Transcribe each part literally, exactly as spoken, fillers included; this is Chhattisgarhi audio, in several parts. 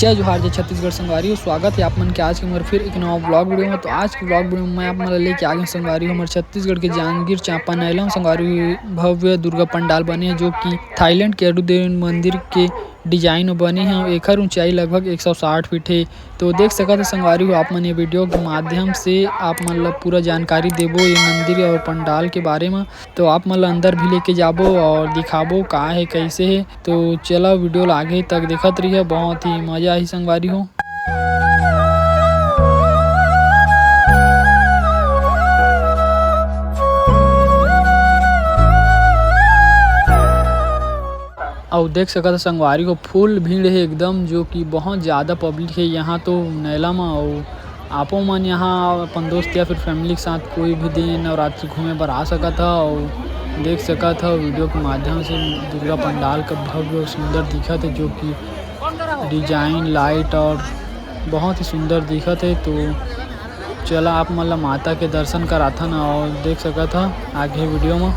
जय जोहार, जय छत्तीसगढ़ संगवारी हो, स्वागत है आप मन के आज के मोर फिर एक नवा vlog video में। तो आज के vlog video में मैं आप मन ला लेके आ गया संगवारी हो, हमर छत्तीसगढ़ के जांजगीर चांपा नैला में संगवारी हो, भव्य दुर्गा पंडाल बने हे, जो कि थाईलैंड के अरुदेव मंदिर के design में बने हे। एखर ऊंचाई लगभग एक सौ साठ फीट हे। तो देख सकत हो संगवारी हो, आप मन ये video के माध्यम से आप मन ला पूरा जानकारी देबो ये मंदिर और पंडाल के बारे में। तो आप मन ला अंदर भी लेके जाबो और दिखाबो का हे, कैसे हे। तो चला video ला आगे तक देखत रहिए, बहुत ही मजा आही संगवारी हो। अउ देख सकत हो संगवारी हो, full भीड़ हे एकदम, जो कि बहुत ज़्यादा public हे यहाँ तो नैला म। अउ आपो मन यहाँ अपन दोस्त या फिर family के साथ कोई भी दिन नवरात्रि घूमे बर आ सकत ह। अउ देख सकत ह video के माध्यम से दुर्गा पंडाल का भव्य और सुंदर दिखत हे, जो कि design, light और बहुत ही सुंदर दिखत हे। तो चला आप मन ला माता के दर्शन कराथन और देख सकत ह आगे video म।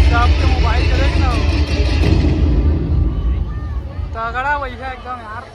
सबके मोबाइल के देख ना, तगड़ा वही है एकदम यार।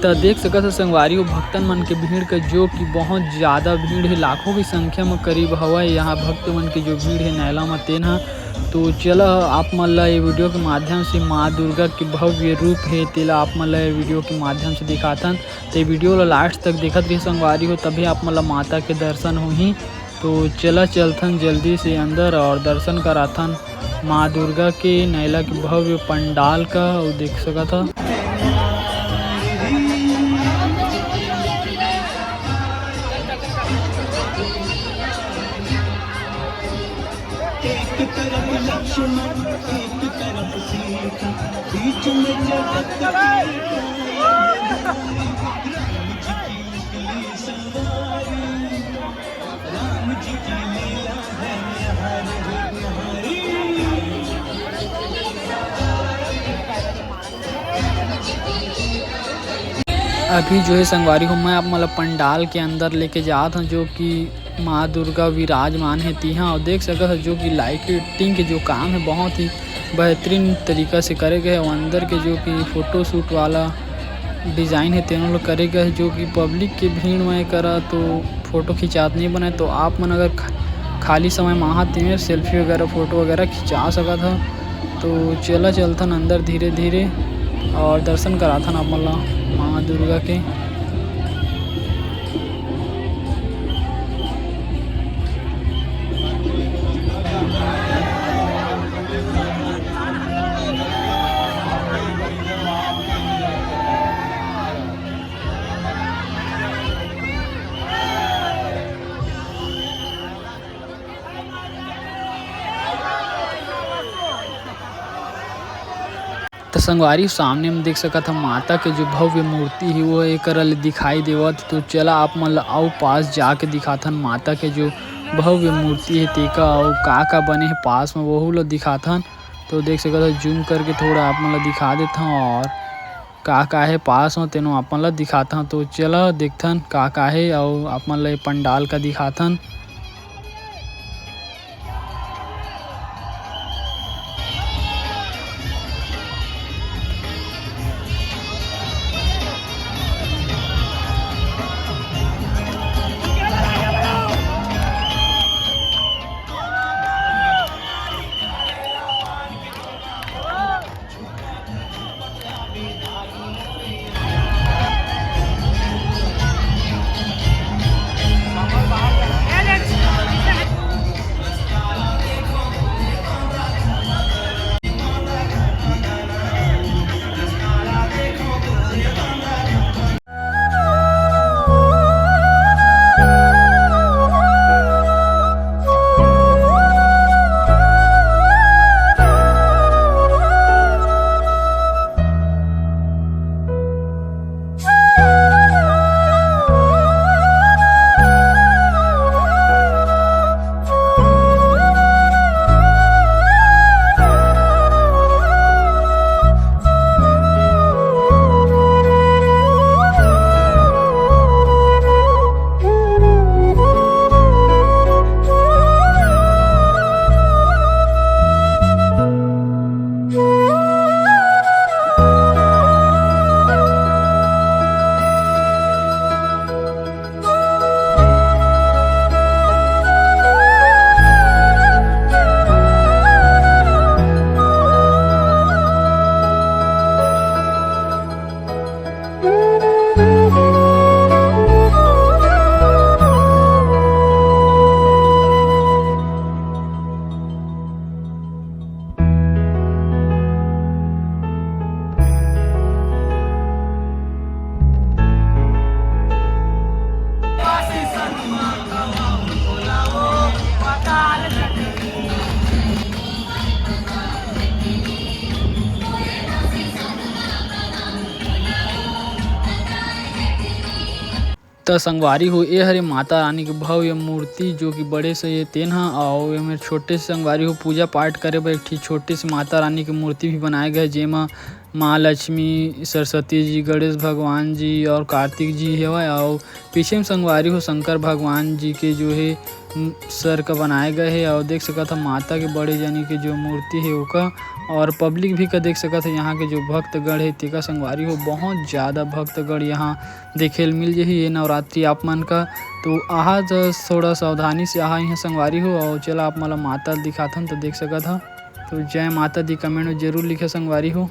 त देख सकत हो संगवारी हो, भक्तन मन के भीड़ के, जो कि बहुत ज़्यादा भीड़ हे, लाखों की संख्या में करीब हवय यहाँ भक्त मन के जो भीड़ हे नैला में, तेन ह। तो चला आप मन ला ये video के माध्यम से माँ दुर्गा के भव्य रूप हे, तेला आप मन ला ये video के माध्यम से दिखाथन। तो ये video ला last तक देखत रहिए संगवारी हो, तभी आप मन ला माता के दर्शन होही। तो चला चलथन जल्दी से अंदर और दर्शन कराथन माँ दुर्गा के नैला के भव्य पंडाल का। अउ देख सकत ह। अभी जो है संगवारी हो, मैं आप मन ल पंडाल के अंदर लेके जात हूँ, जो कि माँ दुर्गा विराजमान है तिहा। और देख सकत हो जो कि लाइटिंग के जो काम है बहुत ही बेहतरीन तरीका से करे गए है। और अंदर के जो कि फोटोशूट वाला डिज़ाइन है तेनो ल करे गए है, जो कि पब्लिक के भीड़ में करा तो फोटो खिंचात नहीं बने। तो आप मन अगर खा-, खाली समय में आहा तेमे सेल्फी वगैरह फोटो वगैरह खिंचा सकत हो। तो चला चलथन अंदर धीरे धीरे और दर्शन कराथन आप मन ला माँ दुर्गा के। त संगवारी, सामने में देख सकत ह माता के जो भव्य मूर्ति हे, वो एकरा ले दिखाई देवत। तो चला आप मन ल अउ पास जाके दिखाथन माता के जो भव्य मूर्ति हे तेका, अउ का का बने हे पास में, वहू ल दिखाथन। तो देख सकत ह, जूम करके थोड़ा आप मन ल दिखा देथन और का का हे पास में, तेनो आप मन ल दिखाथन। तो चला देखथन का का हे, अउ आप मन ल ये पंडाल का दिखाथन। त संगवारी हो, ए हरे माता रानी के भव्य मूर्ति, जो कि बड़े से ये तेन ह, अउ एमे छोटे से संगवारी हो, पूजा पाठ करे बर एक ठी छोटे से माता रानी के मूर्ति भी बनाए गए, जेमा माँ लक्ष्मी, सरस्वती जी, गणेश भगवान जी और कार्तिक जी हेवय, अउ पीछे में संगवारी हो, शंकर भगवान जी के जो हे, म, सर का बनाए गए हे, अउ देख सकत ह माता के बड़े जनी के जो मूर्ति हे ओका, और पब्लिक भी का देख सकत ह, यहाँ के जो भक्तगण हे तेका संगवारी हो, बहुत ज़्यादा भक्तगण यहाँ देखे ल मिल जही ये नवरात्रि आप मन का। तो आहा ज-, थोड़ा सावधानी से आहा यहाँ संगवारी हो। और चला आप मन ला माता ल दिखाथन तो देख सकत ह। तो जय माता दी कमेंट में जरूर लिखे संगवारी हो।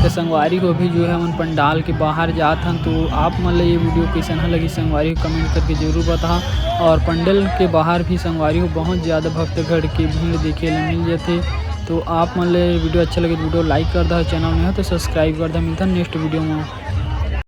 संगवारी हो, अभी जो है हमन पंडाल के बाहर जात हन, तो आप मन ल ये video कइसन ह लगी संगवारी हो, comment करके जरूर बताहा। और पंडाल के बाहर भी संगवारी हो बहुत ज़्यादा भक्तगण के भीड़ देखे ल मिल जाथे। तो आप मन ल ये video अच्छा लगे तो video like कर दहा, channel में हो तो subscribe कर दहा। मिलता next video में।